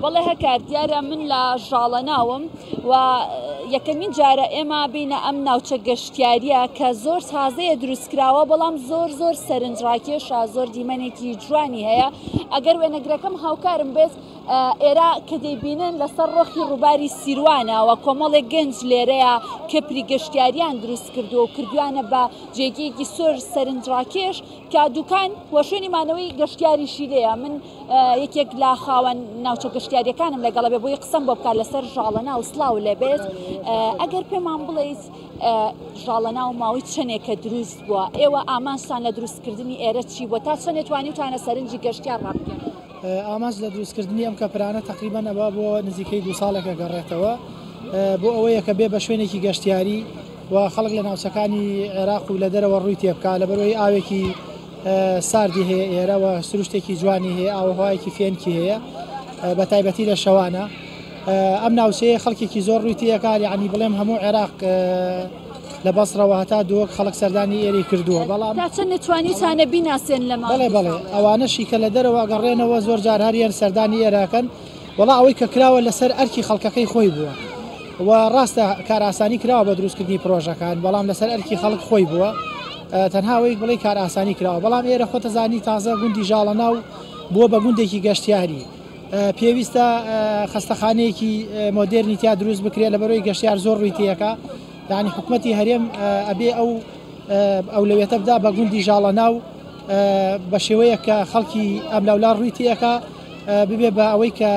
بەڵێ هەکار دیارە من لە ژاڵەناوم و یەکەمین جارە ئێمە بینە ئەم ناوچە گەشتیاریە کە زۆر تازەیە دروستکراوە بەڵام زۆر زۆر سەرنجڕاکێشە زۆر دیمەنێکی جوانی هەیە ئەگەر وێنەگرەکەم هاوکارم بێت ئێرە کە دەیبینن لەسەر ڕۆخی ڕووباری سیروانە و کۆمەڵێک گەنج لێرەیە کەپری گەشتیاریان دروست کردووە و کردویانە بە جێگەیەکی سۆر سەرنجڕاکێش کە دوکان و شوێنی مانەوەی گەشتیاریشی لێیە من یەکێک لە خاوەن ناوچە گەشتیاریەکانم لەگەڵە بێ بۆی قسەم بۆ بکات لەسەر ژاڵەناو سڵاو لێبێت ئەگەر پێمان بڵێیت ژاڵەناو ماوەی چەندێکە دروست بووە ئێوە ئامانجتان لە دروستکردنی ئێرە چی بووە تا چەندێ توانیوتانە سەرنجی گەشتیار ڕابکێشن؟ ئامانج لە دروستکردنی ئەم کەپرانە تەقریبەن ئەوە بۆ نزیکەی دوو ساڵێکە گەڕێتەوە بۆ ئەوەیە کە بێ بە شوێنێکی گەشتیاری و خەڵک لە ناوچەکانی عێراق و لە دەرەوە ڕووی تێبکا لەبەرئەوەی ئاوێکی ساردی هەیە ئێرە و سروشتێکی جوانی هەیە ئاوهوایەکی فێنکی هەیە بە تایبەتی لە شەوانە ئەم ناوچەیە خەڵکێکی زۆر ڕووی تێکار یعنی بڵێم هەموو عێراق لە بەسرەوە هەتا دۆک خەڵک سەردانی ئێرەی کردووە بەڵام تا چەند توانیتانە بیناسێن لە بەڵێ بەڵێ ئەوانەشی کە لە دەرەوە گەڕێنەوە زۆر جار هەریەن سەردانی ئێراکەن وەڵا ئەوەی کە کراوە لەسەر ئەرکی خەڵکەکەی خۆی بووە و ڕاستە کارئاسانی کراوە بە دروستکردنی پرۆژەکان بەڵام لەسەر ئەرکی خەڵک خۆی بووە تەنها ئەوەی بڵێ کارئاسانی کراوە بەڵام ئێرە خۆتەزانی تازە گوندی ژاڵەناو بووە بە گوندێکی گەشتیاری پێویستە خەستەخانەیەکی مۆدێرنی تیا دروست بکرێت لەبەرەوەی گەشتیار زۆر ڕووی تێەکە یعنی حکوومەتی هەرێم ئەبێ ئەو ئەولەوێتە بدا بە گوندی ژاڵەناو بە شێوەیە کە خەڵکی ئەملاولا ڕووی تێەکە ببێ بە ئەوەی کە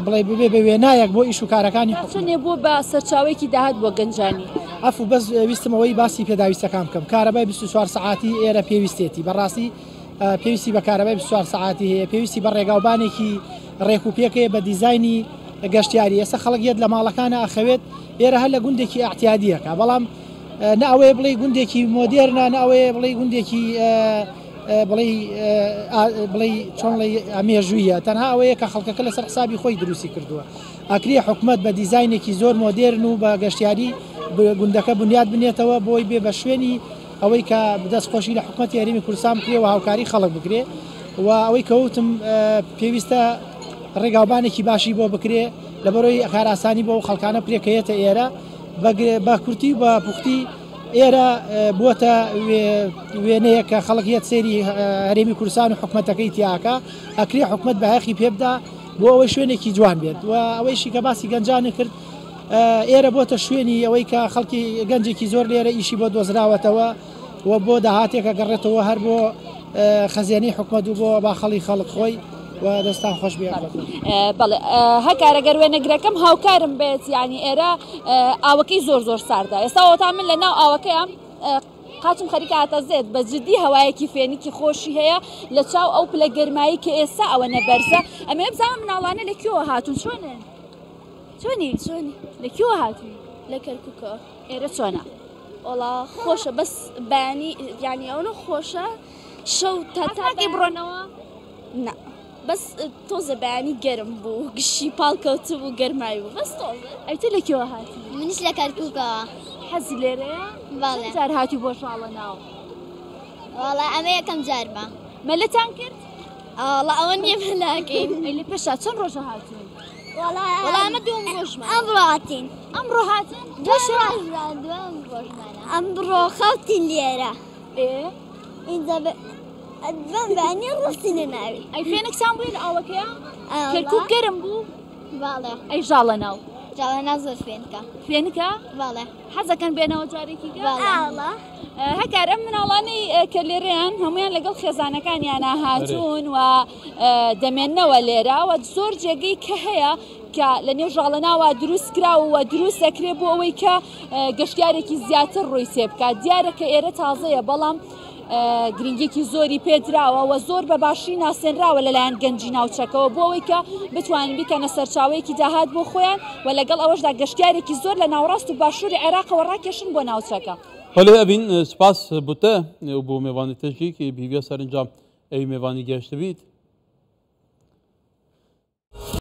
بڵێ ببێ بە وێنایەک بۆ ئیش و کارەکانی چەندێ بووە بە سەرچاوەیەکی داهات بۆ گەنجانی؟ عەفو بەس ویستم ئەوەی باسی پێداویستەکان بکەم کارەبای 24 سەعاتی ئێرە پێویستێتی بەڕاستی پێویستی بە کارەبای 24 سەعاتی هەیە پێویستی بە ڕێگاوبانێکی ڕێک و پێک هەیە بە دیزاینی گەشتیاری ئێستا خەڵک یەت لە ماڵەکانە ئەخەوێت ئێرە هەر لە گوندێکی ئەعتیادیەکە بەڵام نە ئەوەیە بڵێ گوندێکی مۆدێرنە نە ئەوەیە بڵێ گوندێکی بڵێی بڵێی چۆن ڵێی مێژوویە تەنها ئەوەیە کە خەڵکەکە لەسەر حسابی خۆی دروستی کردووە ئەکرێ حکومەت بە دیزاینێکی زۆر مۆدێرن و بە گەشتیاری گوندەکە بنیات بنێتەوە بۆی بێ بە شوێنی ئەوەی کە دەست خۆشی لە حکومەتی هەرێمی کوردستان بکرێ و هاوکاری خەڵک بکرێ و ئەوەی کەوتم پێویستە ڕێگاوبانێکی باشی بۆ بکرێ لەبەرەوەی کارئاسانی بۆ خەڵکانە بکرێ کە یەتە ئێرە بە کورتی و بە پوختی ئێرە بووەتە وێنەیەک کە خەڵک یەت سەیری هەرێمی کوردستان و حکومەتەکەی تیاکە ئەکرێ حکومەت بایەخی پێبدا بۆ ئەوەی شوێنێکی جوان بێت و ئەوەیشی کە باسی گەنجانی کرد ئێرە بۆتە شوێنی ئەوەی کە خەڵکی گەنجێکی زۆر لێرە ئیشی بۆ دۆزراوەتەوە و بۆ داهاتێکە گەڕێتەوە هەر بۆ خەزێنەی حکومەت و بۆ باخەڵی خەڵک خۆی و دەستان خۆش بێ. بەڵێ هەکار ئەگەر وێنەگرەکەم هاوکارم بێت یعنی ئێرە ئاوەکەی زۆر زۆر ساردە ئێستا ئەوەتا من لە ناو ئاوەکەیان قاچم خەریکە ئاتەزێت بە جدی هەوایەکی فێنکی خۆشی هەیە لە چاو ئەو پلە گەرمایی کە ئێستا ئەوە نەبەرزە ئەمێ بزانم مناڵانە لە کوێوە هاتوون چۆنن چۆنی چۆنی لە کوێوە هاتووی لە کەرکووکەوە ئێرە چۆنە وەڵا خۆشە بەس بەیانی یانی ئەوەنە خۆشە شەو تا تا ناکەی بڕۆنەوە نا بەس تۆزە بەیانی گەرم بوو گشی پاڵ کەوتبوو گەرمای بوو بەس تۆزە ئەی تۆ لە کوێوە هاتی منیش لە کەرکووکەوە حەزی لێرەیە بەڵێ چەند جار هاتووی بۆ ژاڵە ناو وەڵا ئەمە یەکەم جارمە مەلەتان کرد وەڵا ئەوە نییە مەلاکەین ئەی لە پێشا چەند ڕۆژە هاتوون وەڵا وەڵا ئەمە دووەم ڕۆژمە ئەمڕۆ هاتین ئەمڕۆ هاتن دووەم ڕۆژمانە ئەمڕۆ خەوتین لێرە ئێ ئینجا دووەم بەیانی ڕۆستینە ناوی ئەی فێنکتان بووی لە ئاوەکەیە کەرکوک گەرم بوو بەڵێ ئەی ژاڵە ناو ژاڵە ناو زۆر فێنکە فێنکە بەڵێ حەزەکەن بێنەوە جارێکی گە بەڵێ هەکار ئەم مناڵانەی کە لێرەیان هەمویان لەگەڵ خێزانەکانیانە هاتوون و دەمێنەوە لێرە و زۆر جێگەی کە هەیە کە لە نێو ژاڵەناوە دروست کراوە و دروست دەکرێت بۆ ئەوەی کە گەشتیارێکی زیاتر ڕووی تێ بکات دیارە کە ئێرە تازەیە بەڵام گرنگیەکی زۆری پێدراوە و زۆر بە باشی ناسێنراوە لەلایەن گەنجی ناوچەکەوە بۆ ئەوەی کە بتوانن بیکەنە سەرچاوەیەکی داهات بۆ خۆیان و لەگەڵ ئەوەشدا گەشتیارێکی زۆر لە ناوەڕاست و باشووری عێراقەوە ڕاکێشن بۆ ناوچەکە. بەلێ ئەڤین سپاس بۆ تە و بۆ مێوانی تە ژی کی بهیڤیا سەرنجام ئەوی مێوانی گەشتبیت.